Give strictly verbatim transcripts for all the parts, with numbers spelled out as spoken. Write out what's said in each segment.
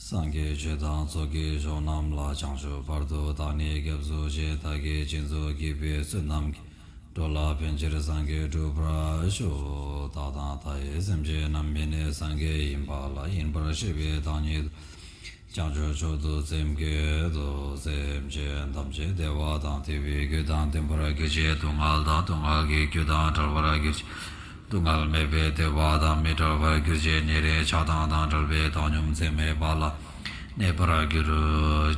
སངས་རྒྱས་ཆོས་དང་ཚོགས་ཀྱི་མཆོག་རྣམས་ལ། བྱང་ཆུབ་བར་དུ་བདག་ནི་སྐྱབས་སུ་མཆི། བདག་གིས་སྦྱིན་སོགས་བགྱིས་པའི་བསོད་ནམས་ཀྱིས། འགྲོ་ལ་ཕན་ཕྱིར་སངས་རྒྱས་འགྲུབ་པར་ཤོག། བདག་དང་མཐའ་ཡས་སེམས་ཅན་རྣམས་མི་གནས་སངས་རྒྱས་ཡིན་པ་ལ། ཡིན་པར་ཤེས་པའི་བདག་ཉིད་དུ། བྱང་ཆུབ་མཆོག་ཏུ་སེམས་བསྐྱེད་དོ། སེམས་ཅན་ཐམས་ཅད་བདེ་བ་དང་བདེ་བའི་རྒྱུ་དང་ལྡན་པར་གྱུར་ཅིག། སྡུག་བསྔལ་དང་སྡུག་བསྔལ་གྱི་རྒྱུ་དང་བྲལ་བར་གྱུར་ཅིག། སྡུག་བསྔལ་མེད་པའི་བདེ་བ་དང་མི་འབྲལ་བར་གྱུར་ཅིག། ཉེ་རིང་ཆགས་སྡང་དང་བྲལ་བའི་བཏང་སྙོམས་ཚད་མེད་པ་ལ་གནས་པར་གྱུར་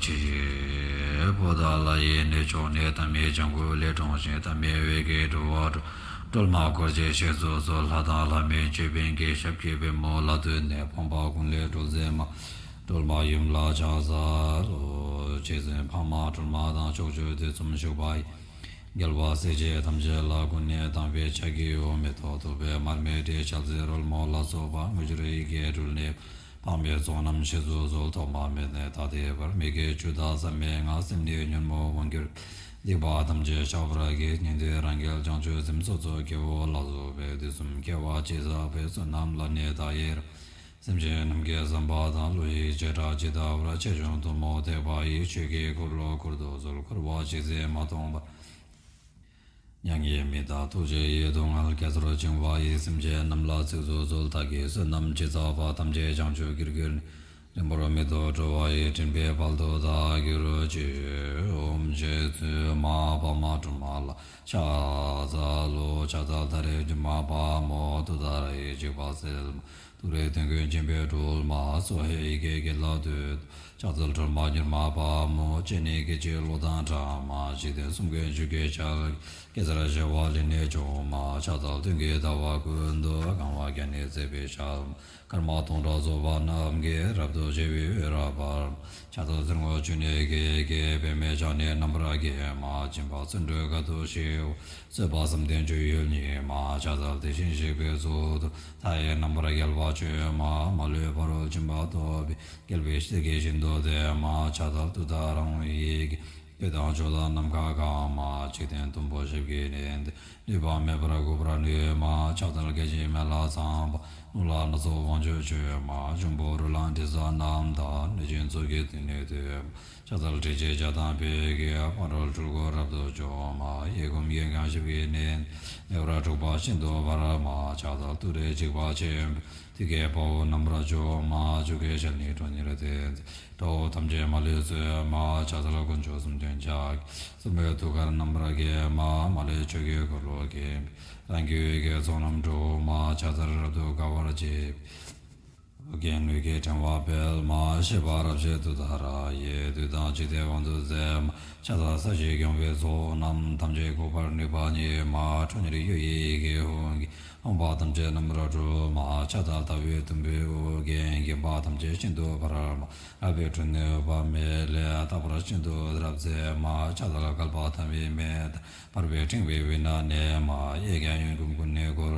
ཅིག། པོ་ཏ་ལ་ཡི་གནས་མཆོག་ནི། ཏཱཾ་ཡེ་ཛྙཱ་ཀུ་ལེ་དྲངས་ཤིང་། ཏཱཾ་ཡེ་བི་ཀེ་དྲོ་བོ་དྲོ། སྒྲོལ་མ་བསྐོར་ཅིང་ཞིང་རྫོགས་སོ། ལྷ་དང་ལྷ་མིན་ཅོད་པན་གྱི་ཞབས་ཀྱི་པདྨོ་ལ་བཏུད་ནས། ཕོངས་པ་ཀུན་ལས་སྒྲོལ་མཛད་མ། སྒྲོལ་མ་ཡུམ་ལ་ཕྱག་འཚལ་ལོ། རྗེ་བཙུན་འཕགས་མ་སྒྲོལ་མ་དང་། ཕྱོགས་བཅུའི་དུས་གསུམ་བཞུགས་པ་ཡི། རྒྱལ་བ་སྲས་བཅས་ཐམས་ཅད་ལ། ཀུན་ནས་དང་བས་ཕྱག་བགྱིའོ། མེ་ཏོག་བདུག་སྤོས་མར་མེ་དྲི། ལྕགས་བརྩེགས་རོལ་མོ་ལ་སོགས་པ། དངོས་འབྱོར་ཡིད་ཀྱིས་སྤྲུལ་ནས། དཔག་མེད་ཚོགས་རྣམས་ཞིང་དུ་གསོལ། ཐོག་མ་མེད་ནས་ད་ལྟའི་བར། མི་དགེ་བཅུ་དང་བསམ་པའི་ལྔ། སེམས་ནི་ཉོན་མོངས་དབང་གྱུར། སྡིག་པ་ཐམས་ཅད་བཤགས་པར་བགྱི། ཉན་ཐོས་རང་རྒྱལ་བྱང་ཆུབ་སེམས། སོ་སོ་སྐྱེ་བོ་ལ་སོགས་པའི། དུས་གསུམ་སྐྱེ་བ་ཅི་བསགས་པའི། བསོད་ནམས་ལ་ནི་བདག་ཡི་རང་། སེམས་ཅན་རྣམས་ཀྱི་བསམ་པ་དང་། བློ་ཡི་བྱེ་བྲག་ཇི་ལྟ་བར། ཆེ་ཆུང་ཐུན་མོང་ཐེག་པ་ཡི། ཆོས་ཀྱི་འཁོར་ལོ་བསྐོར་དུ་གསོལ། འཁོར་བ་ཇི་སྲིད་མ་སྟོངས་བར། མྱ་ངན་མི་འདའ་ཐུགས་རྗེ་ཡིས། སྡུག་བསྔལ་དགེ་ཚོགས་འཆིང་བ་ཡི། སེམས་ཅན་རྣམས་ལ་ཚིགས་སུ་གསོལ། བདག་གིས་བསོད་ནམས་ཅི་བསགས་པ། ཐམས་ཅད་བྱང་ཆུབ་རྒྱུར་གྱུར་ནས། རིང་པོར་མི་ཐོགས་འགྲོ་བ་ཡི། འདྲེན་པའི་དཔལ་དུ་བདག་གྱུར་ཅིག། ཨོཾ་རྗེ་བཙུན་མ་འཕགས་མ་སྒྲོལ་མ་ལ་ཕྱག་འཚལ་ལོ། ཕྱག་འཚལ་ཏཱ་རེ་སྒྱུ་མ་དཔའ་མོ། ཏུཏྟཱ་ར་ཡི་འཇིགས་པ་སེལ་མ། ཏུ་རེ་དོན་ཀུན་འཇོམས་པའི་སྒྲོལ་མ། སྭཱ་ཧཱ་ཡི་གེ་བརྒྱད་ལ་འདུད། ཕྱག་འཚལ་སྒྲོལ་མ་མྱུར་མ་དཔའ་མོ། སྤྱན་ནི་སྐད་ཅིག་གློག་དང་འདྲ་མ། འཇིག་རྟེན་གསུམ་མགོན་ཆུ་སྐྱེས་ཞལ། གེ་སར་བྱེ་བ་ལས་ནི་བྱུང་མ། ཕྱག་འཚལ་སྟོན་ཀའི་ཟླ་བ་ཀུན་ཏུ། གང་བ་བརྒྱ་ནི་བརྩེགས་པའི་ཞལ། སྐར་མ་སྟོང་ཕྲག་ཚོགས་པ་རྣམས་ཀྱིས། རབ་ཏུ་ཕྱེ་བའི་འོད་རབ་འབར། ཕྱག་འཚལ་གསེར་སྔོ་ཆུ་ནས་སྐྱེས་ཀྱི། པདྨས་ཕྱག་ནི་རྣམ་པར་བརྒྱན་མ། སྦྱིན་པ་བརྩོན་འགྲུས་དཀའ་ཐུབ་ཞི་བ། བཟོད་པ་བསམ་གཏན་སྤྱོད་ཡུལ་ཉིད་མ། ཕྱག་འཚལ་དེ་བཞིན་གཤེགས་པའི་གཙུག་ཏོར། མཐའ་ཡས་རྣམ་པར་རྒྱལ་བ་སྤྱོད་མ། མ་ལུས་ཕ་རོལ་ཕྱིན་པ་ཐོབ་པའི། རྒྱལ་བའི་སྲས་ཀྱིས་ཤིན་ཏུ་བསྟེན་མ། ཕྱག་འཚལ་ཏུཏྟཱ་ར་ཧཱུྃ་ཡི་གེས། འདོད་དང་ཕྱོགས་དང་ནམ་མཁའ་གང་མ། འཇིག་རྟེན་བདུན་པོ་ཞབས་ཀྱིས་མནན་ཏེ། ལུས་པ་མེད་པར་འགུགས་པར་ནུས་མ། ཕྱག་འཚལ་སྐད་ཅིག་མེ་ལྷ་ཚངས་པ། རླུང་ལྷ་སྣ་ཚོགས་དབང་ཕྱུག་མཆོད་མ། འབྱུང་པོ་རོ་ལངས་དྲི་ཟ་རྣམས་དང་། གནོད་སྦྱིན་ཚོགས་ཀྱིས་དུས་ནི་བཏུལ་མ། ཕྱག་འཚལ་ཏྲཊ་ཅེས་བྱ་དང་ཕཊ་ཀྱིས། ཕ་རོལ་འཁྲུལ་འཁོར་རབ་ཏུ་འཇོམས་མ། གཡས་བསྐུམ་གཡོན་བརྐྱང་ཞབས་ཀྱིས་མནན། ལེགས་པར་འཁྲུགས་པ་ཤིན་ཏུ་འབར་མ། ཕྱག་འཚལ་ཏུ་རེ་འཇིགས་པ་ཆེན་པོ། དུས་ཀྱི་དཔའ་བོ་རྣམ་པར་འཇོམས་མ། ཆུ་སྐྱེས་ཞལ་ནི་ཁྲོ་གཉེར་ལྡན་མཛད། དགྲ་བོ་ཐམས་ཅད་མ་ལུས་གསོད་མ། ཕྱག་འཚལ་དཀོན་མཆོག་གསུམ་མཐུན་ཕྱག་རྒྱའི། སོར་མོས་ཐུགས་ཀར་རྣམ་པར་བརྒྱན་མ། མ་ལུས་ཆོས་ཀྱི་འཁོར་ལོ་བརྒྱན་པའི། རང་གི་འོད་ཀྱི་ཚོགས་རྣམས་འཁྲུགས་མ། ཕྱག་འཚལ་རབ་ཏུ་དགའ་བར་བྱེད་པའི། ཨོ་རྒྱན་ལུས་ཀྱི་ཕྲེང་བ་སྤེལ་མ། བཞད་པ་རབ་བཞད་ཏུཏྟཱ་ར་ཡིས། བདུད་དང་འཇིག་རྟེན་དབང་དུ་མཛད་མ། ཕྱག་འཚལ་ས་གཞི་སྐྱོང་བའི་ཚོགས་རྣམས། ཐམས་ཅད་འགུགས་པར་ནུས་པ་ཉིད་མ། ཁྲོ་གཉེར་གཡུལ་ཡས་ཡི་གེ་ཧཱུྃ་གིས། ཕོངས་པ་ཐམས་ཅད་རྣམ་པར་སྒྲོལ་མ། ཕྱག་འཚལ་ཟླ་བའི་དུམ་བུས་དབུ་བརྒྱན། བརྒྱན་པ་ཐམས་ཅད་ཤིན་ཏུ་འབར་མ། རལ་པའི་ཁྲོད་ནས་འོད་དཔག་མེད་ལས། རྟག་པར་ཤིན་ཏུ་རབ་མཛད་མ། ཕྱག་འཚལ་བསྐལ་པ་ཐ་མའི་མེ་ལྟར། འབར་བའི་ཕྲེང་བའི་དབུས་ན་གནས་མ། གཡས་བརྐྱང་གཡོན་བསྐུམ་ཀུན་ནས་བསྐོར།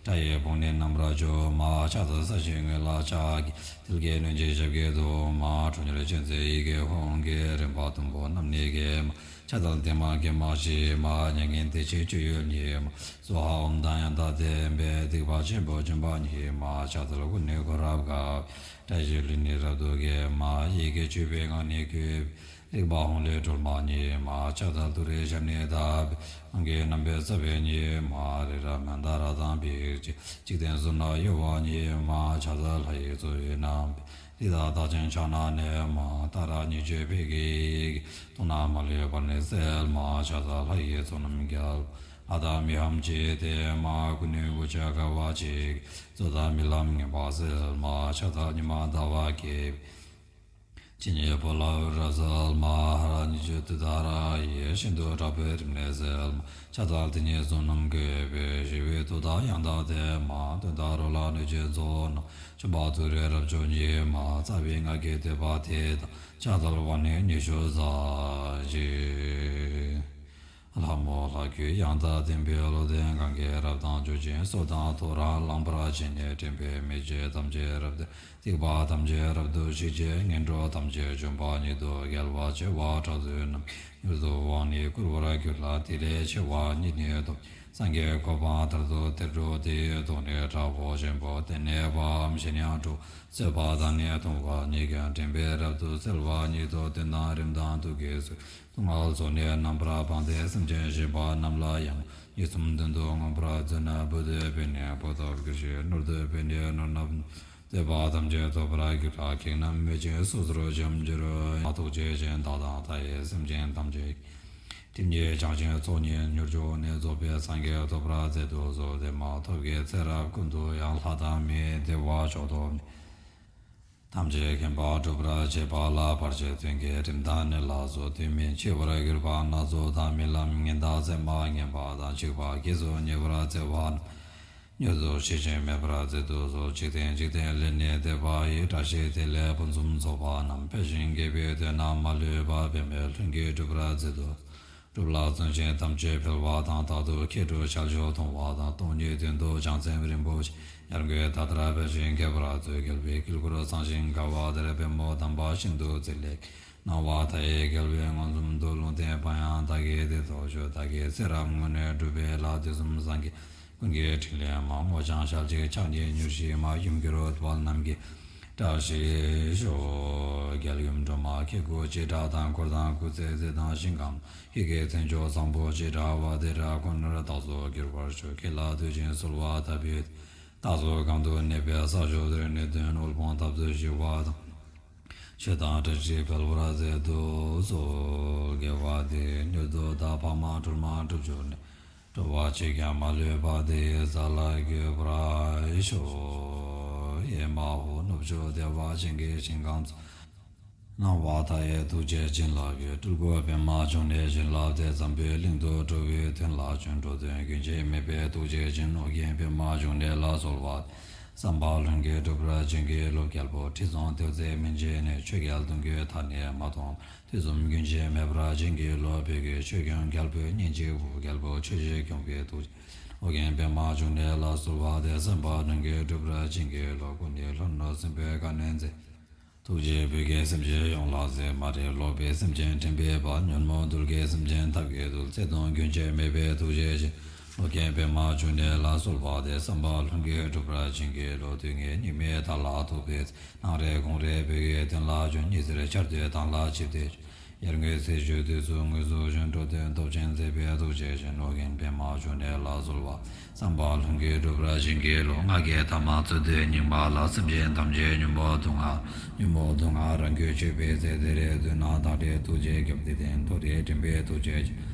དགྲ་ཡི་དཔུང་ནི་རྣམ་པར་འཇོམས་མ། ཕྱག་འཚལ་ས་གཞིའི་ངོས་ལ་ཕྱག་གི། མཐིལ་གྱིས་བསྣུན་ཅིང་ཞབས་ཀྱིས་བརྡུང་མ། ཁྲོ་གཉེར་ཅན་མཛད་ཡི་གེ་ཧཱུྃ་གིས། རིམ་པ་བདུན་པོ་རྣམས་ནི་འགེམས་མ། ཕྱག་འཚལ་བདེ་མ་དགེ་མ་ཞི་མ། མྱ་ངན་འདས་ཞི་སྤྱོད་ཡུལ་ཉིད་མ། སྭཱ་ཧཱ་ཨོཾ་དང་ཡང་དག་ལྡན་པས། སྡིག་པ་ཆེན་པོ་འཇོམས་པ་ཉིད་མ། ཕྱག་འཚལ་ཀུན་ནས་འཁོར་རབ་དགའ་བའི། དགྲ་ཡི་ལུས་ནི་རབ་ཏུ་འགེམས་མ། ཡི་གེ་བཅུ་པའི་ངག་ནི་བཀོད་པའི། རིག་པ་ཧཱུྃ་ལས་སྒྲོལ་མ་ཉིད་མ། ཕྱག་འཚལ་ཏུ་རེའི་ཞབས་ནི་བརྡབས་པའི། དབང་གི་རྣམ་པའི་རྩ་བའི་ཉི་མ། རི་རབ་མནྡ་ར་དང་འབིགས་བྱེད། འཇིག་རྟེན་གསུམ་ན་གཡོ་བ་ཉིད་མ། ཕྱག་འཚལ་ལྷ་ཡི་གཙོ་བོའི་རྣམ་པའི། རིགས་དང་རྟགས་ཅན་ཕྱག་ན་མནན་མ། ཏཱ་ར་གཉིས་བརྗོད་ཕཊ་ཀྱི་ཡི་གེས། དུག་རྣམས་མ་ལུས་པར་ནི་སེལ་མ། ཕྱག་འཚལ་ལྷ་ཡི་ཚོགས་རྣམས་རྒྱལ་བ། ལྷ་དང་མི་འམ་ཅི་བསྟེན་མ། ཀུན་ནས་འུ་ཅག་དགའ་བ་བྱེད། མཚོ་དང་རྨི་ལམ་ངན་པ་སེལ་མ། ཕྱག་འཚལ་ཉི་མ་ཟླ་བ་རྒྱས་པའི། ཕྱི་ཉིན་པོ་ལ་འོད་རབ་གསལ་མ། ཧ་ར་གཉིས་བརྗོད་ཏུཏྟཱ་ར་ཡིས། ཤིན་ཏུ་དྲག་པོའི་རིམས་ནད་སེལ་མ། ཕྱག་འཚལ་དེ་ཉིད་གསུམ་རྣམས་བཀོད་པའི། ཞི་བའི་མཐུ་དང་ཡང་དག་ལྡན་མ། གདོན་དང་རོ་ལངས་གནོད་སྦྱིན་ཚོགས་རྣམས། འཇོམས་པ་ཏུ་རེ་རབ་མཆོག་ཉིད་མ། རྩ་བའི་སྔགས་ཀྱི་བསྟོད་པ་དེ་དང་། ཕྱག་འཚལ་བ་ནི་ཉི་ཤུ་རྩ་གཅིག། ལྷ་མོ་ལྷ་ཁྱོད་ཡང་དག་ལྡན་པའི། བློ་ལྡན་གང་གིས་རབ་དང་མཆོག་སྦྱིན། སྲོག་དང་ཐོ་རངས་ལངས་པར་བྱས་ནས། འདྲེན་པའི་མི་མཇེད་ཐམས་ཅད་རབ་ཏུ། སྡིག་པ་ཐམས་ཅད་རབ་ཏུ་ཞི་བྱེད། ངན་འགྲོ་ཐམས་ཅད་འཇོམས་པ་ཉིད་དོ། རྒྱལ་བ་བྱེ་བ་ཕྲག་བདུན་རྣམས། མྱུར་དུ་དབང་ནི་བསྐུར་བར་འགྱུར་ལ། དེ་ལས་ཆེ་བ་ཉིད་ནི་ཐོབ། སངས་རྒྱས་གོ་འཕང་མཐར་ཐུག་དེར་འགྲོ་དེའི་དོན་ནི་དྲག་པོ་ཆེན་པོ་སྟེ། གནས་པའམ་གཞན་ཡང་འགྲོ་བཟོད་པ་དང་ནི་གདུང་བ་ཉིད་ཀྱང་དྲན་པས་རབ་ཏུ་གསལ་བ་ཉིད་དོ། དོན་དང་རིམ་དང་ཐུགས་ཀྱི་ཚུལ། སྡུག་བསྔལ་སོགས་ནི་རྣམ་པར་སྤངས་ཏེ། སེམས་ཅན་གཞན་པ་རྣམས་ལ་ཡང་། ཉེས་གསུམ་དོན་དུ་མངོན་པར་བརྩོན་ན། བུ་འདོད་པས་ནི་བུ་ཐོབ་འགྱུར་ཞིང་། ནོར་འདོད་པས་ནི་ནོར་རྣམས། འདོད་པ་ཐམས་ཅད་ཐོབ་པར་འགྱུར་རོ། ཁེགས་རྣམས་མེད་ཅིང་སོ་སོར་འཇོམས་འགྱུར་རོ། ཐུགས་རྗེ་ཅན་བདག་དང་མཐའ་ཡས་སེམས་ཅན་ཐམས་ཅད་ཀྱི། སྒྲིབ་གཉིས་བྱང་ཞིང་ཚོགས་གཉིས་མྱུར་འཇོམས་ནས། རྫོགས་པའི་སངས་རྒྱས་ཐོབ་པར་མཛད་དུ་གསོལ། དེ་མ་ཐོབ་ཀྱི་ཚེ་རབས་ཀུན་ཏུ་ཡང་། ལྷ་དང་མིའི་བདེ་བ་མཆོག་ཐོབ་ནས། ཐམས་ཅད་མཁྱེན་པ་སྒྲུབ་པར་བྱེད་པ་ལ། བར་ཆད་དོན་གྱི་རིམས་དང་ནད་ལ་སོགས། དུས་མིན་འཆི་བར་གྱུར་པ་སྣ་ཚོགས་དང་། རྨི་ལམ་ངན་དང་མཚན་མ་ངན་པ་དང་། འཇིགས་པ་སྐྱེ་སོགས་ཉེ་བར་འཚེ་བ་རྣམས། མྱུར་དུ་ཞི་ཞིང་མེད་པར་མཛད་དུ་གསོལ། འཇིག་རྟེན་འཇིག་རྟེན་ལས་ནི་འདས་པ་ཡི། བཀྲ་ཤིས་བདེ་ལེགས་ཕུན་སུམ་ཚོགས་པ་རྣམས། འཕེལ་ཞིང་རྒྱས་པའི་དོན་རྣམས་མ་ལུས་པ། འབད་མེད་ལྷུན་གྱིས་གྲུབ་པར་མཛད་དུ། སྒྲུབ་ལ་བརྩོན་ཅིང་ཐམས་ཅད་འཕེལ་བ་དང་། རྟག་ཏུ་མཁས་གྲུབ་ཁྱད་ཆོས་མཐོང་བ་དང་། སྟོང་ཉིད་དོན་དུ་བྱང་སེམས་རིན་པོ་ཆེ། ཡར་ངོའི་ཟླ་ལྟར་འཕེལ་ཞིང་རྒྱས་པར་མཛོད། རྒྱལ་བའི་དཀྱིལ་འཁོར་བཟང་ཞིང་དགའ་བ་དེར། པདྨོ་དམ་པ་ཤིན་ཏུ་མཛེས་ལས། སྣང་བ་མཐའ་ཡས་རྒྱལ་བས་མངོན་སུམ་དུ། ལུང་བསྟན་པ་ཡང་བདག་གིས་འདི་ཐོབ་ཤོག། བདག་གིས་ཚེ་རབས་སྔོན་ནས་བསྒྲུབས་པའི་ལྷ། དུས་གསུམ་སངས་རྒྱས་ཀུན་གྱི་ཕྲིན་ལས་མ། སྔོ་ལྗང་ཞལ་གཅིག་ཕྱག་གཉིས་མྱུར་ཞི་མ། ཡུམ་གྱུར་དབུ་དཔལ་རྣམས་ཀྱིས་བཀྲ་ཤིས་ཤོག། རྒྱལ་ཡུམ་སྒྲོལ་མ་ཁྱེད་སྐུ་ཅི་འདྲ་དང་། འཁོར་དང་སྐུ་ཚེ་ཚད་དང་ཞིང་ཁམས། ཁྱེད་ཀྱི་མཚན་མཆོག་བཟང་པོ་ཅི་འདྲ་བ། དེ་འདྲ་ཁོ་ནར་བདག་སོགས་འགྱུར་བར་ཤོག། ཁྱེད་ལ་བསྟོད་ཅིང་གསོལ་བ་བཏབ་པའི་བདག་སོགས་གང་དུ་གནས་པའི་ས་ཕྱོགས་དེར་ནི་དོན་དབུལ་ཕོངས་འཐབ་རྩོད་ཞི་བ་དང་། ཆོས་དང་བཀྲ་ཤིས་འཕེལ་བར་མཛད་དུ་གསོལ། དགེ་བ་འདི་ཡིས་མྱུར་དུ་བདག། འཕགས་མ་སྒྲོལ་མ་འགྲུབ་གྱུར་ནས། འགྲོ་བ་གཅིག་ཀྱང་མ་ལུས་པ། དེ་ཡི་ས་ལ་འགོད་པར་ཤོག། ཨེ་མ་ཧོ། ནུབ་ཕྱོགས་བདེ་བ་ཅན་གྱི་ཞིང་ཁམས་སུ། སྣང་བ་མཐའ་ཡས་ཐུགས་རྗེའི་བྱིན་རླབས་ཀྱིས། སྤྲུལ་སྐུ་པདྨ་འབྱུང་གནས་བྱིན་བརླབས་ཏེ། འཛམ་བུའི་གླིང་དུ་འགྲོ་བའི་དོན་ལ་བྱོན། འགྲོ་དོན་རྒྱུན་ཆད་མེད་པའི་ཐུགས་རྗེ་ཅན། ཨོ་རྒྱན་པདྨ་འབྱུང་གནས་ལ་གསོལ་བ། བསམ་པ་ལྷུན་གྱིས་འགྲུབ་པར་བྱིན་གྱིས་རློབས། རྒྱལ་པོ་ཁྲི་སྲོང་ལྡེའུ་བཙན་མན་ཆད་ནས། ཆོས་རྒྱལ་གདུང་བརྒྱུད་མཐའ་ནས་མ་སྟོངས། དུས་གསུམ་རྒྱུན་ཆད་མེད་པར་བྱིན་གྱིས་རློབས། བོད་ཀྱི་ཆོས་སྐྱོང་རྒྱལ་པོའི་གཉེན་གཅིག་པུ། རྒྱལ་པོ་ཆོས་རྗེ་སྐྱོང་བའི་ཐུགས་རྗེ། ཨོ་རྒྱན་པདྨ་འབྱུང་གནས་ལ་གསོལ་བ་འདེབས། བསམ་པ་ལྷུན་གྱིས་འགྲུབ་པར་བྱིན་གྱིས་རློབས། སྐུ་ནི་ལྷོ་ནུབ་སྲིན་པོའི་ཁ་གནོན་མཛད། ཐུགས་རྗེས་བོད་ཀྱི་སེམས་ཅན་ཡོངས་ལ་གཟིགས། མ་རིག་ལོག་པའི་སེམས་ཅན་འདྲེན་པའི་དཔལ། ཉོན་མོངས་གདུལ་དཀའི་སེམས་ཅན་ཐབས་ཀྱིས་འདུལ། བརྩེ་གདུང་རྒྱུན་ཆད་མེད་པའི་ཐུགས་རྗེ་ཅན། ཨོ་རྒྱན་པདྨ་འབྱུང་གནས་ལ་གསོལ་བ་འདེབས། བསམ་པ་ལྷུན་གྱིས་འགྲུབ་པར་བྱིན་གྱིས་རློབས། དུས་ངན་སྙིགས་མའི་མཐའ་ལ་ཐུག་པའི་ཚེ། གནངས་རེ་དགོངས་རེ་བོད་ཀྱི་དོན་ལ་བྱོན། ཉི་ཟེར་འཆར་སྡུད་མདངས་ལ་ཆིབས་ཏེ་བྱོན། ཡར་ངོའི་ཚེས་བཅུའི་དུས་སུ་དངོས་སུ་བྱོན། འགྲོ་དོན་སྟོབས་ཆེན་མཛད་པའི་ཐུགས་རྗེ་ཅན། ཨོ་རྒྱན་པདྨ་འབྱུང་གནས་ལ་གསོལ་བ། བསམ་པ་ལྷུན་གྱིས་འགྲུབ་པར་བྱིན་གྱིས་རློབས། སྔགས་ཀྱི་ཐ་མ་རྩོད་དུས་སྙིགས་མ་ལ། སེམས་ཅན་ཐམས་ཅད་ཉོན་མོངས་དུག་ལྔ། ཉོན་མོངས་དུག་ལྔ་རང་རྒྱུད་གཅོད་པའི་ཚེ། དེ་རེ་ལྟོས་ན་བདག་འདྲའི་ཐུགས་རྗེས་སྐྱོབ། དེ་བརྟེན་མཐོ་རིས་འདྲེན་པའི་ཐུགས་རྗེ་ཅན།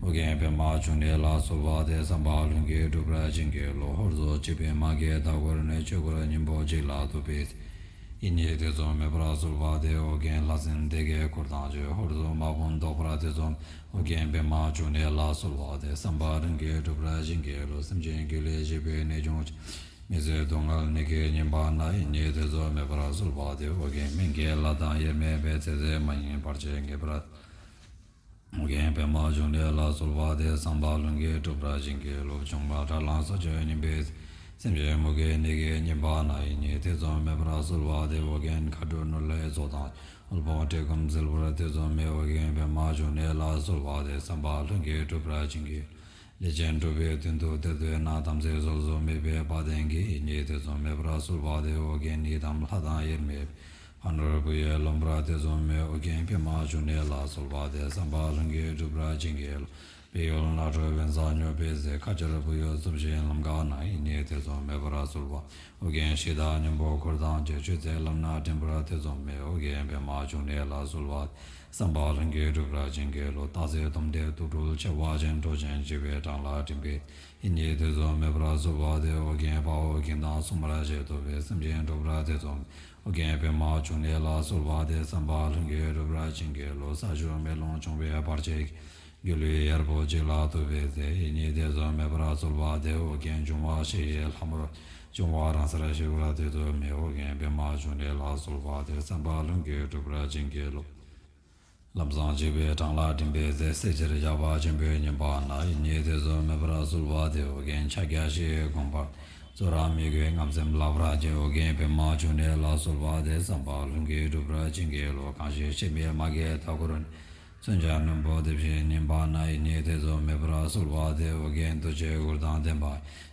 ཨོ་རྒྱན་པདྨ་འབྱུང་གནས་ལ་གསོལ་བ་འདེབས། བསམ་པ་ལྷུན་གྱིས་འགྲུབ་པར་བྱིན་གྱིས་རློབས། ཧོར་སོག་སྤྱི་དཔོན་མ་གི་མཐའ་འཁོར་ནས། ཆོས་འཁོར་སྙིང་པོ་གཅིག་ལ་ཐུག་པའི་ཚེ། ཡིད་གཉིས་ཐེ་ཚོམ་མེད་པར་གསོལ་བ་འདེབས། ཨོ་རྒྱན་ལྷ་སྲིན་སྡེ་བརྒྱད་འཁོར་དང་བཅས། ཧོར་སོག་དམག་དཔུང་བཟློག་པར་ཐེ་ཚོམ། ཨོ་རྒྱན་པདྨ་འབྱུང་གནས་ལ་གསོལ་བ་འདེབས། བསམ་པ་ལྷུན་གྱིས་འགྲུབ་པར་བྱིན་གྱིས་རློབས། སེམས་ཅན་སྒྱུ་ལུས་བྱེད་པའི་ནད་བྱུང་ཕྱིར། མི་བཟོད་སྡུག་བསྔལ་ནད་ཀྱིས་ཉེན་པ་ན། ཡིད་གཉིས་ཐེ་ཚོམ་མེད་པར་གསོལ་བ་འདེབས། ཨོ་རྒྱན་སྨན་གྱི་བླ་དང་དབྱེར་མེད་པའི། ཚེ་ཟད་མ་ཡིན་བར་ཆད་ངེས་པར། ཨོ་རྒྱན་པདྨ་འབྱུང་གནས་ལ་གསོལ་བ་འདེབས། བསམ་པ་ལྷུན་གྱིས་འགྲུབ་པར་བྱིན་གྱིས་རློབས། འབྱུང་བ་དགྲར་ལངས་ས་བཅུད་སྙིམ་པའི་ཚེ། སེམས་ཅན་མུ་གེའི་ནད་ཀྱིས་ཉེན་པ་ན། ཡིད་གཉིས་ཐེ་ཚོམ་མེད་པར་གསོལ་བ་འདེབས། ཨོ་རྒྱན་མཁའ་འགྲོ་ནོར་ལྷའི་ཚོགས་དང་། དབུལ་ཕོངས་བཀྲེས་སྐོམ་སེལ་བར་ཐེ་ཚོམ་མེད། ཨོ་རྒྱན་པདྨ་འབྱུང་གནས་ལ་གསོལ་བ་འདེབས། བསམ་པ་ལྷུན་གྱིས་འགྲུབ་པར་བྱིན་གྱིས། ལས་ཅན་འགྲོ་བའི་དོན་དུ་དེར་ལྟོས་ན། དམ་ཚིག་སྲོལ་གསུམ་མེད་པའི་དཔའ་གདེང་གིས། ཡིད་གཉིས་ཐེ་ཚོམ་མེད་པར་གསོལ་བ་འདེབས། ཨོ་རྒྱན་ཡི་དམ་ལྷ་དང་དབྱེར་མེད། ཕ་ནོར་བུ་ཡིས་ལོན་པར་ཐེ་ཚོམ་མེད། ཨོ་རྒྱན་པདྨ་འབྱུང་གནས་ལ་གསོལ་བ་འདེབས། བསམ་པ་ལྷུན་གྱིས་འགྲུབ་པར་བྱིན་གྱིས་རློབས། སྦས་ཡུལ་ནགས་ཁྲོད་དབེན་ས་སྙོགས་པའི་ཚེ། ཁ་ཆར་བུ་ཡུག་འཚུབས་ཤིང་ལམ་འགགས་ན། ཡིད་གཉིས་ཐེ་ཚོམ་མེད་པར་གསོལ་བ། ཨོ་རྒྱན་གཞི་བདག་སྙིང་པོ་འཁོར་དང་བཅས། ཆོས་མཛད་ལམ་སྣ་འདྲེན་པར་ཐེ་ཚོམ་མེད། ཨོ་རྒྱན་པདྨ་འབྱུང་གནས་ལ་གསོལ་བ། བསམ་པ་ལྷུན་གྱིས་འགྲུབ་པར་བྱིན་གྱིས་རློབས། སྟག་གཟིག་དོམ་དྲེད་དུག་སྦྲུལ་མཆེ་བ་ཅན། འབྲོག་ཆེན་འཇིགས་པའི་འཕྲང་ལ་འགྲིམ་པའི། ཡིད་གཉིས་ཐེ་ཚོམ་མེད་པར་གསོལ་བ་འདེབས། ཨོ་རྒྱན་དཔའ་བོ་གིང་དང་སྲུང་མར་བཅས། ཐུབ་པས་སེམས་ཅན་སྒྲོལ་བར་ཐེ་ཚོམ། ཨོ་རྒྱན་པདྨ་འབྱུང་གནས་ལ་གསོལ་བ་འདེབས། བསམ་པ་ལྷུན་གྱིས་འགྲུབ་པར་བྱིན་གྱིས་རློབས། ས་ཆུ་མེ་རླུང་འབྱུང་བའི་བར་ཆད་ཀྱིས། སྒྱུ་ལུས་གཡར་པོ་གཅིག་ལ་ཐུག་པའི་ཚེ། ཡིད་གཉིས་ཐེ་ཚོམ་མེད་པར་གསོལ་བ་འདེབས། ཨོ་རྒྱན་འབྱུང་བ་བཞི་ཡི་ལྷ་མོར། འབྱུང་བ་རང་སར་ཞི་བར་ཐེ་ཚོམ་མེད། ཨོ་རྒྱན་པདྨ་འབྱུང་གནས་ལ་གསོལ་བ་འདེབས། བསམ་པ་ལྷུན་གྱིས་འགྲུབ་པར་བྱིན་གྱིས་རློབས། ལམ་བཟང་འཇིགས་པའི་འཕྲང་ལ་འགྲིམ་པའི་ཚེ། བསད་ཕྱིར་ཇག་པ་ཆེན་པོས་ཉེན་པ་ན། ཡིད་གཉིས་ཐེ་ཚོམ་མེད་པར་གསོལ་བ་འདེབས། ཨོ་རྒྱན་ཕྱག་རྒྱ་བཞི་ཡི་དགོངས་པ། ཙོ་ར་མི་རྒོད་རྔམ་སེམས་བརླག་པར་བྱེད། ཨོ་རྒྱན་པདྨ་འབྱུང་གནས་ལ་གསོལ་བ་འདེབས། བསམ་པ་ལྷུན་གྱིས་འགྲུབ་པར་བྱིན་གྱིས་རློབས། གང་ཞིག་གཤེད་མའི་དམག་གི་མཐའ་བསྐོར་ནས། མཚོན་ཆ་རྣོན་པོ་འདེབས་ཤིང་ཉན་པ་ན། ཡིད་གཉིས་ཐེ་ཚོམ་མེད་པར་གསོལ་བ་འདེབས། ཨོ་རྒྱན་ཐུགས་རྗེའི་མགུར་དང་ལྡན་པ།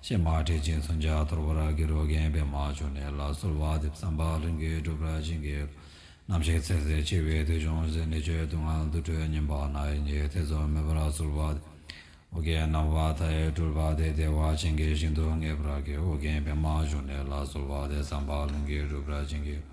གཤེད་མ་ཁྲིད་ཅིང་མཚོན་ཆ་འཐོར་བར་འགྱུར། ཨོ་རྒྱན་པདྨ་འབྱུང་གནས་ལ་གསོལ་བ་འདེབས། བསམ་པ་ལྷུན་གྱིས་འགྲུབ་པར་བྱིན་གྱིས་རློབས། ནམ་ཞིག་ཚེ་ཟད་འཆི་བའི་དུས་བྱུང་ཞིང་། གནད་གཅོད་སྡུག་བསྔལ་དུར་ཁྲོད་ཉིད་པ་ན། ཡིད་གཉིས་ཐེ་ཚོམ་མེད་པར་གསོལ་བ་འདེབས། ཨོ་རྒྱན་སྣང་བ་མཐའ་ཡས་སྤྲུལ་པ་དེས། བདེ་བ་ཅན་གྱི་ཞིང་དུ་ངེས་པར་སྐྱེ། ཨོ་རྒྱན་པདྨ་འབྱུང་གནས་ལ་གསོལ་བ་འདེབས། བསམ་པ་ལྷུན་གྱིས་འགྲུབ་པར་བྱིན་གྱིས།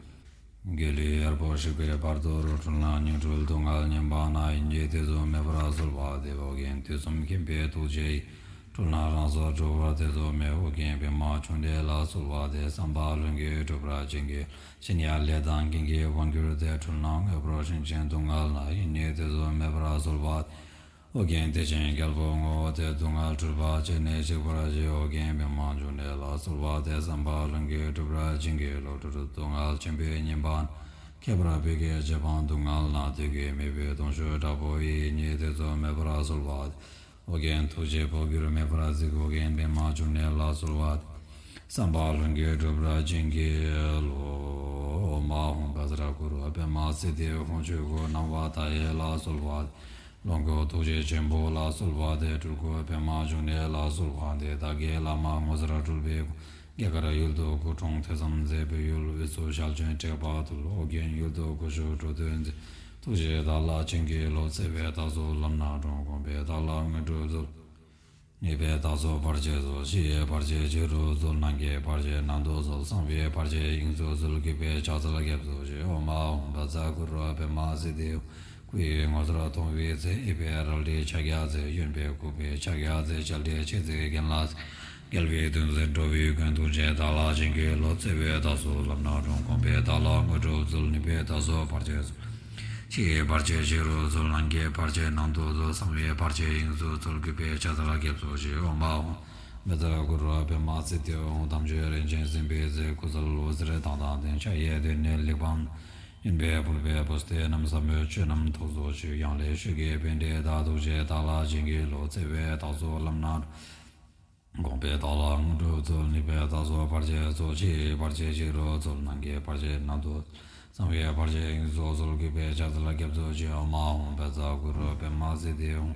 དགེ་ལེགས་གཡར་པོ་ཞིག་པའི་བར་དོ་རུ། འཁྲུལ་སྣང་ཉིང་འཁྲུལ་སྡུག་བསྔལ་ཉིད་པ་ན། ཡིད་གཉིས་ཐེ་ཚོམ་མེད་པར་གསོལ་བ་འདེབས། ཨོ་རྒྱན་དུས་གསུམ་མཁྱེན་པའི་ཐུགས་རྗེ་ཡིས། འཁྲུལ་སྣང་རང་སར་གྲོལ་བར་ཐེ་ཚོམ་མེད། ཨོ་རྒྱན་པདྨ་འབྱུང་གནས་ལ་གསོལ་བ་འདེབས། བསམ་པ་ལྷུན་གྱིས་འགྲུབ་པར་བྱིན་གྱིས། གཞན་ཡང་ལས་དང་རྐྱེན་གྱིས་འོང་གྱུར་ཏེ། འཁྲུལ་སྣང་དངོས་པོར་ཞེན་ཅིང་སྡུག་བསྔལ་ན། ཡིད་གཉིས་ཐེ་ཚོམ་མེད་པར་གསོལ་བ། ཨོ་རྒྱན་བདེ་ཆེན་རྒྱལ་པོའི་ངོ་བོ་སྟེ། སྡུག་བསྔལ་འཁྲུལ་པ་ཅན་ནས་ཞི་བར་བྱེད། ཨོ་རྒྱན་པདྨ་འབྱུང་གནས་ལ་གསོལ་བ་འདེབས། བསམ་པ་ལྷུན་གྱིས་འགྲུབ་པར་བྱིན་གྱིས་རློབས། འཁྲུལ་སྡུག་བསྔལ་ཆེན་པོའི་ཉེན་པ་ན། ཁྱད་པར་བོད་ཀྱི་རྗེ་འབངས་སྡུག་བསྔལ་ན། དུས་ཀྱི་མེས་པོའི་གདུང་ཤུགས་དྲག་པོ་ཡིས། ཡིད་གཉིས་ཐེ་ཚོམ་མེད་པར་གསོལ་བ། ཨོ་རྒྱན་ཐུགས་རྗེས་འཕོ་འགྱུར་མེད་པར་གཟིགས། ཨོ་རྒྱན་པདྨ་འབྱུང་གནས་ལ་གསོལ་བ། བསམ་པ་ལྷུན་གྱིས་འགྲུབ་པར་བྱིན་གྱིས་རློབས། ཨོཾ་ཨཱཿཧཱུྃ་བཛྲ་གུ་རུ་པདྨ་སིདྡྷི་ཧཱུྃ། ཆོས་སྐུ་སྣང་བ་མཐའ་ཡས་ལ་གསོལ་བ། ལོངས་སྐུ་ཐུགས་རྗེ་ཆེན་པོ་ལ་གསོལ་བ་འདེབས། སྤྲུལ་སྐུ་པདྨ་འབྱུང་གནས་ལ་གསོལ་བ་འདེབས། བདག་གི་བླ་མ་ངོ་མཚར་སྤྲུལ་པའི་སྐུ། རྒྱ་གར་ཡུལ་དུ་སྐུ་འཁྲུངས་ཐོས་བསམ་མཛད། བོད་ཡུལ་དབུས་སུ་ཞལ་བྱོན་དྲེགས་པ་བཏུལ། ཨོ་རྒྱན་ཡུལ་དུ་སྐུ་བཞུགས་འགྲོ་དོན་མཛད། ཐུགས་རྗེས་བདག་ལ་བྱིན་གྱིས་རློབས། བརྩེ་བས་བདག་སོགས་ལམ་སྣ་དྲོངས། དགོངས་པས་བདག་ལ་དངོས་གྲུབ་སྩོལ། ནུས་པས་བདག་སོགས་བར་ཆད་སོལ། ཕྱི་ཡི་བར་ཆད་ཕྱི་རུ་སོལ། ནང་གི་བར་ཆད་ནང་དུ་སོལ། གསང་བའི་བར་ཆད་དབྱིངས་སུ་སོལ། གུས་པས་ཕྱག་འཚལ་སྐྱབས་སུ་མཆི། ཨོཾ་ཨཱཿཧཱུྃ་བཛྲ་གུ་རུ་པདྨ་སིདྡྷི་ཧཱུྃ། སྐུ་ཡི་ངོ་མཚར་མཐོང་བའི་ཚེ། གཡས་པས་རལ་གྲིའི་ཕྱག་རྒྱ་མཛད། གཡོན་པས་འགུགས་པའི་ཕྱག་རྒྱ་མཛད། ཞལ་གྲིས་མཆེ་གཙིགས་གྱེན་ལ་གཟིགས། རྒྱལ་བའི་གདུང་འཛིན་འགྲོ་བའི་མགོན། ཐུགས་རྗེས་བདག་ལ་བྱིན་གྱིས་རློབས། བརྩེ་བས་བདག་སོགས་ལམ་སྣ་དྲོངས། དགོངས་པས་བདག་ལ་དངོས་གྲུབ་སྩོལ། ནུས་པས་བདག་སོགས་བར་ཆད་སོལ། ཕྱི་ཡི་བར་ཆད་ཕྱི་རུ་སོལ། ནང་གི་བར་ཆད་ནང་དུ་སོལ། གསང་བའི་བར་ཆད་དབྱིངས་སུ་སོལ། གུས་པས་ཕྱག་འཚལ་སྐྱབས་སུ་མཆི། ཨོཾ་ཨཱཿཧཱུྃ་བཛྲ་གུ་རུ་པདྨ་སིདྡྷི་ཧཱུྃ། དམ་ཆོས་རིན་ཆེན་གསན་པའི་ཚེ། སྐུ་གསལ་འོད་ཟེར་མདངས་དང་ལྡན། ཕྱག་གཡས་སྟེང་ནས་གླེགས་བམ། གཡོན་པས་ཕུར་པའི་པུས་སྟི་བསྣམས། ཟབ་མོའི་ཆོས་རྣམས་ཐུགས་སུ་ཆུད། ཡང་ལེ་ཤོད་ཀྱི་པཎྜི་ཏ། ཐུགས་རྗེས་བདག་ལ་བྱིན་གྱིས་རློབས། བརྩེ་བས་བདག་སོགས་ལམ་སྣ། དགོངས་པས་བདག་ལ་དངོས་གྲུབ་སྩོལ། ནུས་པས་བདག་སོགས་བར་ཆད་སོལ། ཕྱི་ཡི་བར་ཆད་ཕྱི་རུ་སོལ། ནང་གི་བར་ཆད་ནང་དུ་སོལ། གསང་བའི་བར་ཆད་དབྱིངས་སུ་སོལ། གུས་པས་ཕྱག་འཚལ་སྐྱབས་སུ་མཆི། ཨོཾ་ཨཱཿཧཱུྃ་བཛྲ་གུ་རུ་པདྨ་སིདྡྷི་ཧཱུྃ།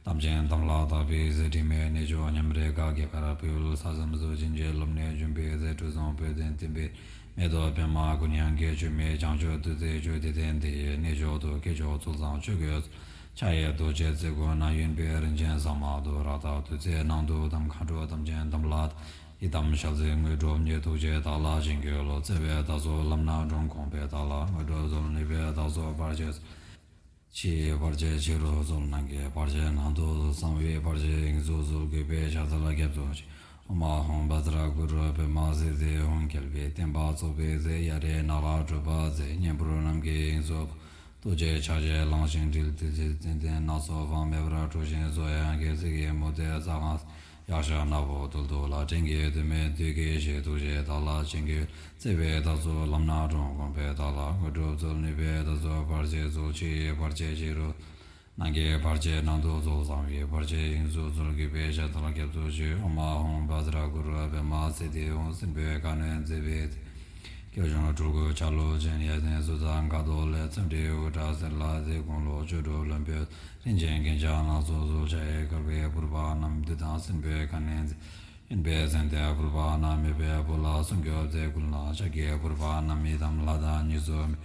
དམ་ཅན་དམ་ལ་བཏགས་པའི་ཚེ། དྲི་མེད་རྣལ་འབྱོར་མཉམ་རེ་དགའ། རྒྱ་གར་བོད་ཡུལ་ས་མཚམས་སུ། ཕྱིན་ཆད་སློབ་གཉེར་འབྱོན་པའི་ཚེ། ཁྲུས་གསོལ་འབོལ་གདན་བསྟན་པའི། མེ་ཏོག་པདྨ་དགུན་ཡང་སྐྱེ། ཆུ་མིག་བྱང་ཆུབ་བདུད་རྩིའི་ཆུ། དད་ལྡན་དེ་ཡི་རྣལ་འབྱོར་དུ། སྐྱེས་མཆོག་ཚུལ་བཟང་ཆོས་གོས་གསོལ། ཕྱག་གཡས་རྡོ་རྗེ་རྩེ་དགུ་ན། གཡོན་པས་རིན་ཆེན་ཟ་མ་ཏོག། རཀྟ་བདུད་རྩིས་ནང་དུ་བསྡམས། མཁའ་འགྲོ་དམ་ཅན་དམ་ལ་བཏགས། ཡི་དམ་ཞལ་གཟིགས་དངོས་གྲུབ་བརྙེས། ཐུགས་རྗེས་བདག་ལ་བྱིན་གྱིས་རློབས། བརྩེ་བས་བདག་སོགས་ལམ་སྣ་དྲོངས། དགོངས་པས་བདག་ལ་དངོས་གྲུབ་སྩོལ། ནུས་པས་བདག་སོགས་བར་ཆད་སོལ། ཕྱི་ཡི་བར་ཆད་ཕྱི་རུ་སོལ། ནང་གི་བར་ཆད་ནང་དུ་སོལ། གསང་བའི་བར་ཆད་དབྱིངས་སུ་སོལ། གུས་པས་ཕྱག་འཚལ་སྐྱབས་སུ་མཆི། ཨོཾ་ཨཱཿཧཱུྃ་བཛྲ་གུ་རུ་པདྨ་སིདྡྷི་ཧཱུྃ། རྒྱལ་བའི་བསྟན་པ་རྫོགས་པའི་ཚེ། གཡའ་རིའི་ནགས་ལ་སྒྲུབ་པ་མཛད། གཉན་འབུར་རྣམས་ཀྱི་དབྱིངས་སུ་སྤོས། རྡོ་རྗེ་ཕྱག་རྒྱས་བླངས་ཤིང་དྲིལ། དུས་ཚོད་ཙན་དན་སྣ་ཚོགས་འཕངས། མེ་འབར་འཁྲུགས་ཤིང་སོལ། ཡང་སྐད་ཚིག་གི་མུ་སྟེགས་རྩྭ་ཁང་། ཡཀྴ་ནག་པོ་རྡུལ་དུ་བརླག། བྲན་གྱི་གདོད་མའི་བདུད་ཀྱིས་ཞི། ཐུགས་རྗེས་བདག་ལ་བྱིན་གྱིས། བརྩེ་བས་བདག་སོགས་ལམ་སྣ་དྲོངས། དགོངས་པས་བདག་ལ་དངོས་གྲུབ་སྩོལ། ནུས་པས་བདག་སོགས་བར་ཆད་སོལ། ཕྱི་ཡི་བར་ཆད་ཕྱི་རུ། ནང་གི་བར་ཆད་ནང་དུ་སོལ། གསང་བའི་བར་ཆད་དབྱིངས་སུ་སོལ། གུས་པས་ཕྱག་འཚལ་སྐྱབས་སུ་མཆི། ཨོཾ་ཨཱཿཧཱུྃ་བཛྲ་གུ་རུ་པདྨ་སིདྡྷི་ཧཱུྃ། སྲིན་པོའི་ཁ་གནོན་མཛད་པའི་ཚེ། སྐྱབས་བྱུང་སྤྲུལ་སྐུ་ཆ་ལུགས་ཅན། ཡ་མཚན་གཟུགས་བཟང་ཁ་དོག་ལེགས། འཚམས་འདྲིའི་དབུ་སྐྲ་སེར་ལ་གཟིགས། དགུང་ལོ་བཅུ་དྲུག་ལོན་པའི། རིན་ཆེན་རྒྱན་ཆ་སྣ་ཚོགས་གསོལ། ཕྱག་གཡས་དཀར་པོའི་ཕུར་པ་བསྣམས། བདུད་དང་སྲིན་པོའི་ཁ་གནོན་མཛད། གཡོན་པས་ཙན་དན་ཕུར་པ་བསྣམས། མེས་པོའི་བུ་ལ་སྲུང་སྐྱོབ་མཛད། མགུལ་ན་ལྕགས་ཀྱི་ཕུར་པ་བསྣམས། ཡི་དམ་ལྷ་དང་གཉིས་སུ་མེད།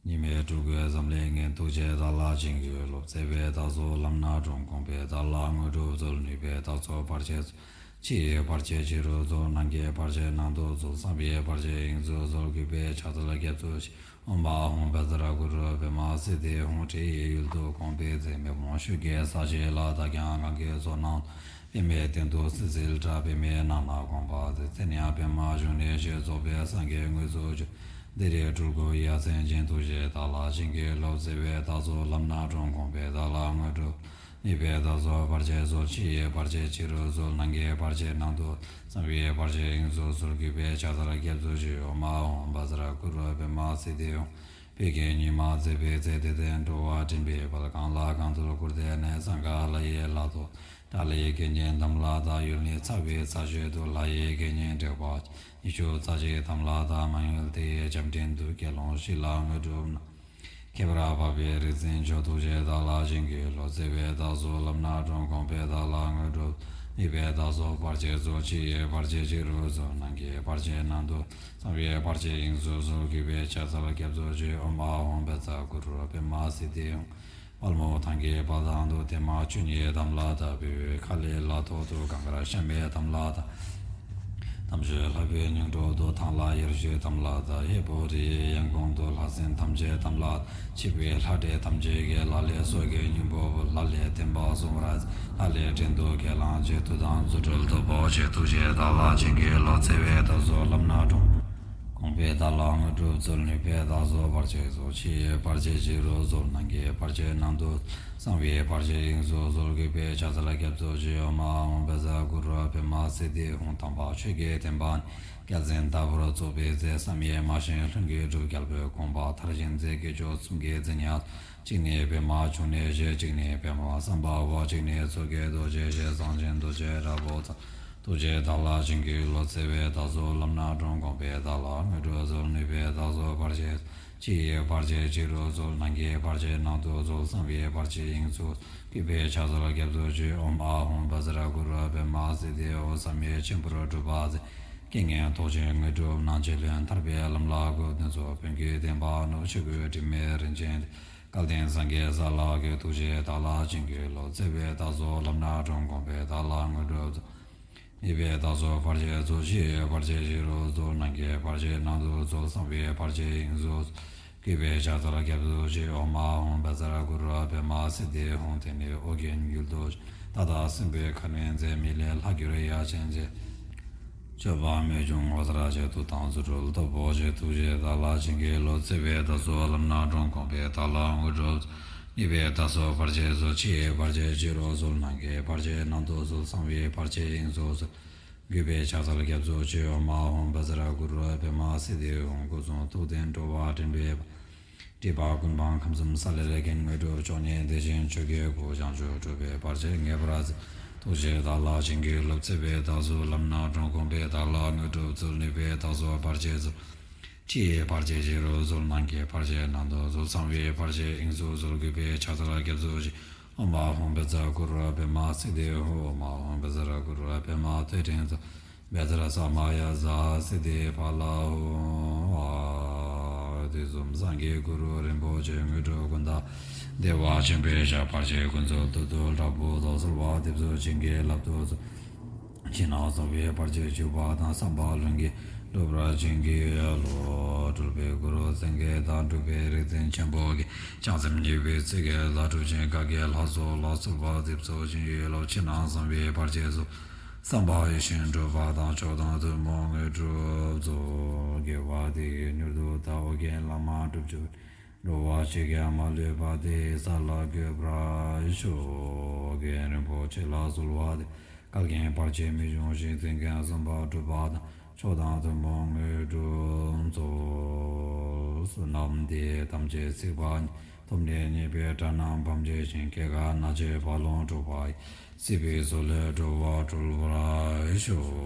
གཉིས་མེད་སྤྲུལ་སྐུའི་ཟབ་ལེགས་བརྙེས། ཐུགས་རྗེས་བདག་ལ་བྱིན་གྱིས་རློབས། བརྩེ་བས་བདག་སོགས་ལམ་སྣ་དྲོངས། དགོངས་པས་བདག་ལ་དངོས་གྲུབ་སྩོལ། ནུས་པས་བདག་སོགས་བར་ཆད་སོལ། ཕྱི་ཡི་བར་ཆད་ཕྱི་རུ་སོལ། ནང་གི་བར་ཆད་ནང་དུ་སོལ། གསང་བའི་བར་ཆད་དབྱིངས་སུ་སོལ། གུས་པས་ཕྱག་འཚལ་སྐྱབས་སུ་མཆི། ཨོཾ་ཨཱཿཧཱུྃ་བཛྲ་གུ་རུ་པདྨ་སིདྡྷི་ཧཱུྃ། དྲི་ཡི་ཡུལ་དུ་གོམ་པའི་ཚེ། མེ་དཔུང་ཤུགས་ཀྱིས་ས་གཞི་ལ། བདག་ཀྱང་གང་གི་ཚོགས་རྣམས། པདྨའི་སྟེང་དུ་བསིལ་བསིལ་གྲགས། པདྨའི་ནང་ན་གོམ་པ་མཛད། མཚན་ཡང་པདྨ་འབྱུང་གནས་ཞེས། རྫོགས་པའི་སངས་རྒྱས་དངོས་སུ་བྱོན། ཏེ་རེ་སྤྲུལ་སྐུ་ཡ་མཚན་ཅན། ཐུགས་རྗེས་བདག་ལ་བྱིན་གྱིས་རློབས། བརྩེ་བས་བདག་སོགས་ལམ་སྣ་དྲོངས། དགོངས་པས་བདག་ལ་དངོས་གྲུབ། ནུས་པས་བདག་སོགས་བར་ཆད་སོལ། ཕྱི་ཡི་བར་ཆད་ཕྱི་རུ་སོལ། ནང་གི་བར་ཆད་ནང་དུ། གསང་བའི་བར་ཆད་དབྱིངས་སུ་སོལ། གུས་པས་ཕྱག་འཚལ་སྐྱབས་སུ་མཆི། ཨོཾ་ཨཱཿཧཱུྃ་བཛྲ་གུ་རུ་པདྨ་སིདྡྷི་ཧཱུྃ། བོད་ཀྱི་ཉི་མ་མཛད་པའི་ཚེ། དད་ལྡན་འགྲོ་བ་འདྲེན་པའི་དཔལ། གང་ལ་གང་འདུལ་སྐུར་བསྟན་ནས། གཙང་ཁ་ལྷ་ཡི་ལྷ་ཐོབ། དགྲ་ལྷའི་དགེ་བསྙེན་དམ་ལ་བཏགས། ཡུལ་ནི་ཚ་བའི་ཚ་ཤོད་དུ། ལྷ་ཡི་དགེ་བསྙེན་དྲེགས་པ་ཅན། ཉི་ཤུ་རྩ་གཅིག་དམ་ལ་བཏགས། མང་ཡུལ་དེ་ཡི་བྱམས་སྤྲིན་དུ། དགེ་སློང་བཞི་ལ་དངོས་གྲུབ་གནང་། ཁྱད་པར་འཕགས་པའི་རིག་འཛིན་མཆོག་ཐུགས་རྗེས་བདག་ལ་བྱིན་གྱིས་རློབས། བརྩེ་བས་བདག་སོགས་ལམ་སྣ་དྲོངས། དགོངས་པས་བདག་ལ་དངོས་གྲུབ། ནུས་པས་བདག་སོགས་བར་ཆད་སོལ། ཕྱི་ཡི་བར་ཆད་ཕྱི་རུ་སོལ། ནང་གི་བར་ཆད་ནང་དུ། གསང་བའི་བར་ཆད་དབྱིངས་སུ་སོལ། གུས་པས་ཕྱག་འཚལ་སྐྱབས་སུ་མཆི། ཨོཾ་ཨཱཿཧཱུྃ་བཛྲ་གུ་རུ་པདྨ་སིདྡྷི་ཧཱུྃ། དཔལ་མོ་ཐང་གི་དཔལ་དང་དུ། བདེ་མ་བཅུ་གཉིས་དམ་ལ་བཏགས། བོད་ཁ་ལས་ལ་ཐོག་ཏུ། གངས་དཀར་ཤ་མེད་དམ་ལ་བཏགས། དམ་ཆོས་ལྷ་བུའི་སྙིང་དྲུང་དུ། ཐང་ལྷ་ཡེ་ཤེས་དམ་ལ་བཏགས། ཧས་པོ་རི་ཡའི་ཡང་གོང་དུ། ལྷ་སྲིན་ཐམས་ཅད་དམ་ལ་བཏགས། ཕྱི་པའི་ལྷ་འདྲེ་ཐམས་ཅད་ཀྱིས། ལ་ལས་སྲོག་གི་སྙིང་པོ་བོར། ལ་ལས་བདེན་པ་གསུང་བར་མཛད། ལ་ལས་བྲན་དུ་ཁས་བླངས་བྱས། མཐུ་དང་རྫུ་འཕྲུལ་སྟོབས་པོ་ཆེ། ཐུགས་རྗེས་བདག་ལ་བྱིན་གྱིས་རློབས། བརྩེ་བས་བདག་སོགས་ལམ་སྣ་དྲོངས། དགོངས་པས་བདག་ལ་དངོས་གྲུབ་སྩོལ། ནུས་པས་བདག་སོགས་བར་ཆད་སོལ། ཕྱི་ཡི་བར་ཆད་ཕྱི་རུ་སོལ། ནང་གི་བར་ཆད་ནང་དུ། གསང་བའི་བར་ཆད་དབྱིངས་སུ་སོལ། གུས་པས་ཕྱག་འཚལ་སྐྱབས་སུ་མཆི། ཨོཾ་ཨཱཿཧཱུྃ་བཛྲ་གུ་རུ་པདྨ་སིདྡྷི་ཧཱུྃ། དམ་པ་ཆོས་ཀྱི་བསྟན་པ་ནི། རྒྱལ་མཚན་ལྟ་བུར་བཙུགས་པའི་ཚེ། བསམ་ཡས་མ་བཞེངས་ལྷུན་གྱིས་གྲུབ། རྒྱལ་པོའི་དགོངས་པ་མཐར་ཕྱིན་མཛད། དགེ་སྦྱོར་གསུམ་གྱི་མཚན་ཉིད། གཅིག་ནི་པདྨ་འབྱུང་གནས་ཞེས། གཅིག་ནི་པདྨ་སམྦྷ་ཝ། གཅིག་ནི་མཚོ་སྐྱེས་རྡོ་རྗེ་ཞེས། གསང་ཆེན་རྡོ་རྗེ་དྲག་པོ་རྩལ། ཐུགས་རྗེས་བདག་ལ་བྱིན་གྱིས་རློབས། བརྩེ་བས་བདག་སོགས་ལམ་སྣ་དྲོངས། དགོངས་པས་བདག་ལ་དངོས་གྲུབ་སྩོལ། ནུས་པས་བདག་སོགས་བར་ཆད། ཕྱི་ཡི་བར་ཆད་ཕྱི་རུ་སོལ། ནང་གི་བར་ཆད་ནང་དུ་སོལ། གསང་བའི་བར་ཆད་དབྱིངས་སུ། གུས་པས་ཕྱག་འཚལ་སྐྱབས་སུ་མཆི། ཨོཾ་ཨཱཿཧཱུྃ་བཛྲ་གུ་རུ་པདྨ་སིདྡྷི་ཧཱུྃ། བསམ་ཡས་མཆིམས་ཕུར་སྒྲུབ་པ་མཛད། རྐྱེན་ངན་ཐུགས་རྗེའི་དངོས་གྲུབ་རྣམས། རྗེ་བློན་ཐར་པའི་ལམ་ལ་བཀོད། དེ་ཚོ་བོན་གྱི་བསྟན་པ་བསྣུབས། ཆོས་སྐུའི་དྲི་མེད་རིན་ཆེན་ཏེ། སྐལ་ལྡན་སངས་རྒྱས་ས་ལ་བཀོད། ཐུགས་རྗེས་བདག་ལ་བྱིན་གྱིས་རློབས། བརྩེ་བས་བདག་སོགས་ལམ་སྣ་དྲོངས། དགོངས་པས་བདག་ལ་དངོས་གྲུབ་སྩོལ། ནུས་པས་བདག་སོགས་བར་ཆད་སོལ། ཕྱི་ཡི་བར་ཆད་ཕྱི་རུ་སོལ། ནང་གི་བར་ཆད་ནང་དུ་སོལ། གསང་བའི་བར་ཆད་དབྱིངས་སུ་སོལ། གུས་པས་ཕྱག་འཚལ་སྐྱབས་སུ་མཆི། ཨོཾ་ཨཱཿཧཱུྃ་བཛྲ་གུ་རུ་པདྨ་སིདྡྷི་ཧཱུྃ། དེ་ནས་ཨོ་རྒྱན་ཡུལ་དུ། ད་ལྟ་སྲིན་པོའི་ཁ་གནོན་མཛད། མི་ལས་ལྷག་གྱུར་ཡ་ཆེན་མཛད། སྤྱོད་པ་རྨད་བྱུང་ངོ་མཚར་ཆེ། མཐུ་དང་རྫུ་འཕྲུལ་སྟོབས་པོ་ཆེ། ཐུགས་རྗེས་བདག་ལ་བྱིན་གྱིས་རློབས། བརྩེ་བས་བདག་སོགས་ལམ་སྣ་དྲོངས། དགོངས་པས་བདག་ལ་དངོས་གྲུབ། ནུས་པས་བདག་སོགས་བར་ཆད་སོལ། ཕྱི་ཡི་བར་ཆད་ཕྱི་རུ་སོལ། ནང་གི་བར་ཆད་ནང་དུ་སོལ། གསང་བའི་བར་ཆད་དབྱིངས་སུ་སོལ། གུས་པས་ཕྱག་འཚལ་སྐྱབས་སུ་མཆི། ཨོཾ་ཨཱཿཧཱུྃ་བཛྲ་གུ་རུ་པདྨ་སིདྡྷི་ཧཱུྃ། སྐུ་གསུང་ཐུགས་ལྡན་འགྲོ་བ་འདྲེན་པའི་དཔལ། སྒྲིབ་པ་ཀུན་སྤངས་ཁམས་གསུམ་ས་ལེར་མཁྱེན། དངོས་གྲུབ་མཆོག་བརྙེས་བདེ་ཆེན་ཆོས་ཀྱི་སྐུ། བྱང་ཆུབ་སྒྲུབ་པའི་བར་ཆད་ངེས་པར་སེལ། ཐུགས་རྗེས་བདག་ལ་བྱིན་གྱིས་རློབས། བརྩེ་བས་བདག་སོགས་ལམ་སྣ་དྲོངས། དགོངས་པས་བདག་ལ་དངོས་གྲུབ་སྩོལ། ནུས་པས་བདག་སོགས་བར་ཆད་སོལ། ཕྱི་ཡི་བར་ཆད་ཕྱི་རུ་སོལ། ནང་གི་བར་ཆད་ནང་དུ་སོལ། གསང་བའི་བར་ཆད་དབྱིངས་སུ་སོལ། གུས་པས་ཕྱག་འཚལ་སྐྱབས་སུ་མཆི། ཨོཾ་ཨཱཿཧཱུྃ་བཛྲ་གུ་རུ་པདྨ་སིདྡྷི་ཧཱུྃ། ཨོཾ་ཨཱཿཧཱུྃ་བཛྲ་གུ་རུ་པདྨ་ཐོད་ཕྲེང་རྩལ། བཛྲ་ས་མ་ཡ་ཛཿ་སིདྡྷི་ཕ་ལ་ཧཱུྃ། ཨ། དུས་གསུམ་སངས་རྒྱས་གུ་རུ་རིན་པོ་ཆེ། དངོས་གྲུབ་ཀུན་བདག་བདེ་བ་ཆེན་པོའི་ཞབས། བར་ཆད་ཀུན་སོལ་ཐུགས་རྡུལ་དྲག་པོ་རྫོགས། གསོལ་བ་འདེབས་སོ་བྱིན་གྱིས་བརླབ་ཏུ་གསོལ། ཕྱི་ནང་གསང་བའི་བར་ཆད་ཞི་བ་དང་། བསམ་པ་ལྷུན་གྱིས་འགྲུབ་པར་བྱིན་གྱིས་རློབས། སྤྲུལ་པའི་གུ་རུ་སེང་གེ་དང་། སྤྲུལ་པའི་རིག་འཛིན་ཆེན་པོ་བརྒྱད། བྱང་སེམས་ཉེ་བའི་ཚིག་གི་ལྷ། གྲུབ་ཆེན་བཀའ་བརྒྱད་ལྷ་ཚོགས་ལ། གསོལ་བ་འདེབས་སོ་བྱིན་གྱིས་རློབས། ཕྱི་ནང་གསང་བའི་བར་ཆད་སོལ། བསམ་པ་ཡིད་བཞིན་འགྲུབ་པ་དང་། མཆོག་དང་ཐུན་མོང་དངོས་གྲུབ་སྩོལ། དགེ་བ་འདི་ཡིས་མྱུར་དུ་བདག། ཨོ་རྒྱན་བླ་མ་བསྒྲུབ་གྱུར། འགྲོ་བ་གཅིག་ཀྱང་མ་ལུས་པ། དེ་ཡི་ས་ལ་འགོད་པར་ཤོག། རྒན་རིན་པོ་ཆེ་ལ་གསོལ་བ་འདེབས། བཀའ་བརྒྱད་བར་ཆད་མི་འབྱུང་ཞིང་། མཚན་མཁན་གསུམ་པ་འགྲུབ་པ་དང་། མཆོག་དང་ཐུན་མོང་དངོས་གྲུབ་སྩོལ། བསོད་ནམས་འདི་ཡིས་ཐམས་ཅད་གཟིགས་པ་ཉིད། ཐོབ་ནས་ཉེས་པའི་དགྲ་རྣམས་ཕམ་བྱས་ཤིང་། སྐྱེ་རྒ་ན་འཆིའི་རྦ་ཀློང་འཁྲུགས་པ་ཡི། སྲིད་པའི་མཚོ་ལས་འགྲོ་བ་སྒྲོལ་བར་ཤོག།